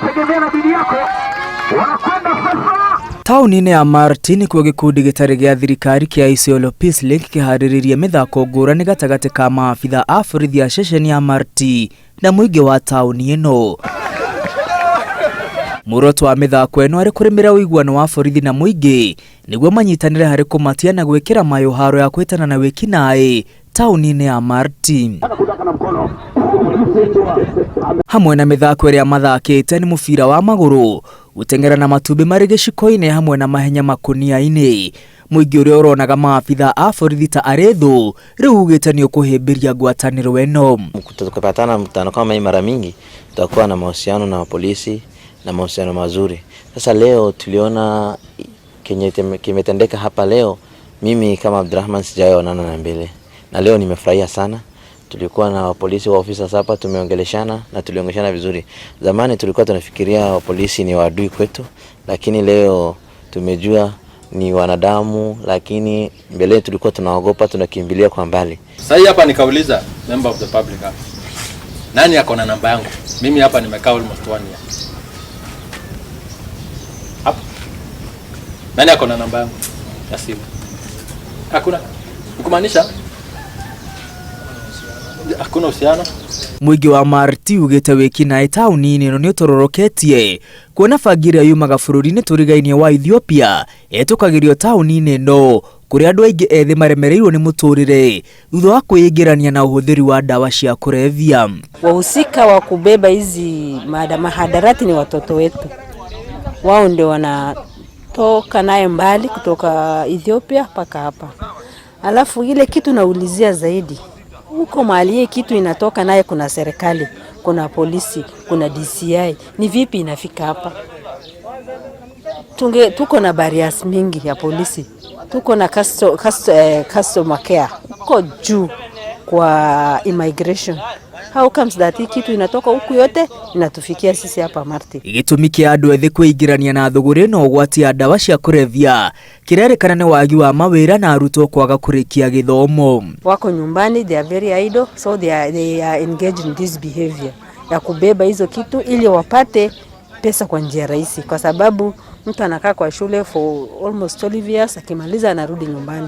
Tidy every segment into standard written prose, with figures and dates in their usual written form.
Inategemea na bidii yako. Wanakwenda sasa. Taũni-inĩ ya Marti nĩkuo gĩkundi gĩtarĩ gĩa thirikari kĩa Isiolo Peace Link kĩharĩrĩrie mĩthako ngũrani gatagatĩ ka maabitha a borithi a ceceni ya Marti na mũingĩ wa taũni ĩno. Muoroto wa mĩthako ĩno arĩ kũrĩmĩra ũiguano wa borithi na mũingĩ nĩguo manyitanĩre harĩ kũmatia na gwĩkĩra mayũ haro ya kwĩtana na wĩkinaĩ taũni-inĩ ya Marti. Hamwe na mĩthako ĩrĩa mathakĩte nĩ mũbira wa magũrũ, gũteng'era na matumbĩ marĩ gĩciko-inĩ hamwe na mahenya makũnia-inĩ. Mũingĩ ũrĩa ũronaga maabitha a borithi ta arĩ thũ rĩu ugĩte nĩ ũkũhĩmbĩria ngwatanĩro ĩno. Tukipatana mkutano kama hii mara mingi, tutakuwa na mahusiano na polisi na mahusiano mazuri. Sasa leo tuliona kenye kimetendeka hapa leo, mimi kama Abdurrahman sijawahi onana na mbele, na leo nimefurahia sana. Tulikuwa na polisi wa ofisa hapa, tumeongeleshana na tuliongeleshana vizuri. Zamani tulikuwa tunafikiria polisi ni waadui kwetu, lakini leo tumejua ni wanadamu, lakini mbele tulikuwa tunaogopa, tunakimbilia kwa mbali. Sasa hapa nikauliza member of the public hapa, nani ako na namba yangu? Mimi hapa nimekaa almost one year hapa, nani ako na namba yangu ya simu? Hakuna. Kumaanisha hakuna uhusiano. Mũingĩ wa Marti ugĩte wĩkinaĩ taũni-inĩ ĩno nĩ ũtororoketie kuona bangi ĩrĩa yumaga bũrũri-inĩ tũrigainie wa Ethiopia ĩtũkagĩrio taũni-inĩ ĩno kũrĩa andũ aingĩ ethĩ maremereirwo nĩ mũtũrĩre thutha wa kwĩingĩrania na ũhũthĩri wa ndawa cia kũrebia. Wahusika wa kubeba hizi mahadarati ni watoto wetu, wao ndio wanatoka naye mbali kutoka Ethiopia mpaka hapa. Alafu ile kitu naulizia zaidi huko mahali hii kitu inatoka naye, kuna serikali, kuna polisi, kuna DCI, ni vipi inafika hapa? Tunge, tuko na barriers mingi ya polisi, tuko na customer care huko juu kwa immigration. How comes that hii kitu inatoka huku yote inatufikia sisi hapa Marti? Gĩtũmi kĩa andũ ethĩ kwĩingĩrania na thũgũrĩ na ũgwati ya ndawa cia kũrebia kĩrerĩkana nĩ wagi wa mawĩra na arutwo kwaga kũrĩkia gĩthomo. Wako nyumbani, they are very idle, so they are engaged in this behavior ya kubeba hizo kitu ili wapate pesa kwa njia rahisi, kwa sababu mtu anakaa kwa shule for almost 12 years, akimaliza anarudi nyumbani,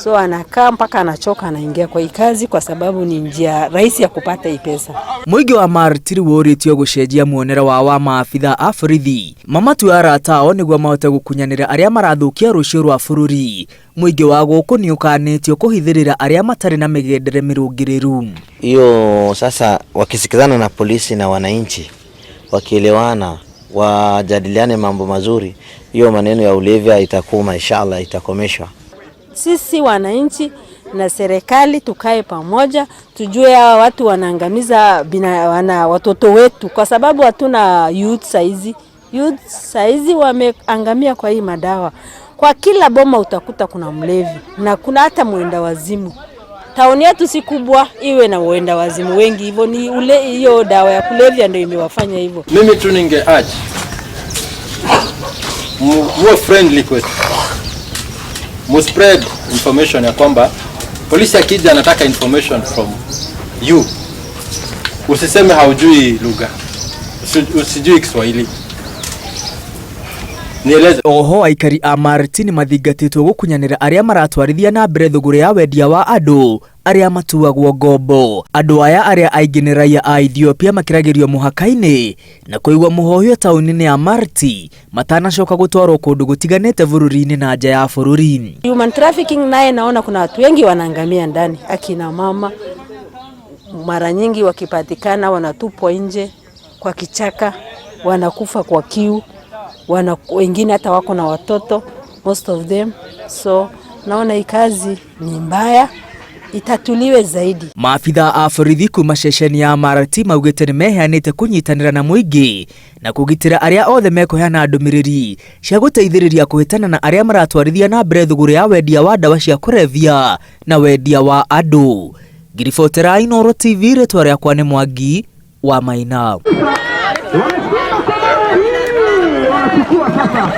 so anakaa mpaka anachoka, anaingia kwa hii kazi kwa sababu ni njia rahisi ya kupata hii pesa. Mũingĩ wa Marti rĩu ũrĩtio gũcenjia muonere wao wa maabitha a borithi mamatue arata ao nĩguo mahote gũkunyanĩra arĩa marathũkia rũciũ rwa bũrũri. Mũingĩ wa gũkũ nĩ ũkanĩtio kũhithĩrĩra arĩa matarĩ na mĩgendere mĩrũngĩrĩru. Hiyo sasa, wakisikizana na polisi na wananchi, wakielewana, wajadiliane mambo mazuri, hiyo maneno ya ulevya itakoma, inshallah itakomeshwa. Sisi wananchi na serikali tukae pamoja, tujue hawa watu wanaangamiza watoto wetu, kwa sababu hatuna youth saizi. Youth saizi wameangamia kwa hii madawa. Kwa kila boma utakuta kuna mlevi na kuna hata mwenda wazimu. Tauni yetu si kubwa iwe na mwenda wazimu wengi hivyo, ni ule hiyo dawa ya kulevya ndio imewafanya hivyo. Mimi tu ninge urge muwe friendly kwetu, mu spread information ya kwamba polisi akija anataka information from you, usiseme haujui lugha, usijui Kiswahili, nieleze. Oho aikari a Marti nĩ mathingatĩtwo gũkunyanĩra arĩa maratwarithia na mbere thũgũrĩ ya wendia wa andũ arĩa matuagwo ngombo. Andũ aya arĩa aingĩ nĩ raia a Ethiopia makĩragĩrio mũhaka-inĩ na kũigwo mũhohio taũni-inĩ ya Marti matanacoka gũtwarwo kũndũ gũtiganĩte bũrũri-inĩ na nja ya bũrũri. Human trafficking naye naona kuna watu wengi wanaangamia ndani, akina mama mara nyingi wakipatikana wanatupwa nje kwa kichaka, wanakufa kwa kiu, wengine hata wako na watoto most of them. So naona hii kazi ni mbaya, itatuliwe zaidi. Maabitha a borithi kuma ceceni ya Marti maugĩte nĩ meheanĩte kũnyitanĩra na mũingĩ na kũgitĩra arĩa othe mekũheana ndũmĩrĩri cia gũteithĩrĩria kũhĩtana na arĩa maratwarithia na mbere thũgũrĩ ya wendia wa ndawa cia kũrebia na wendia wa andũ. Ngiribotera Inooro TV, rĩtwa rĩakwa nĩ Mwangi wa Maina. Wanachukua sasa.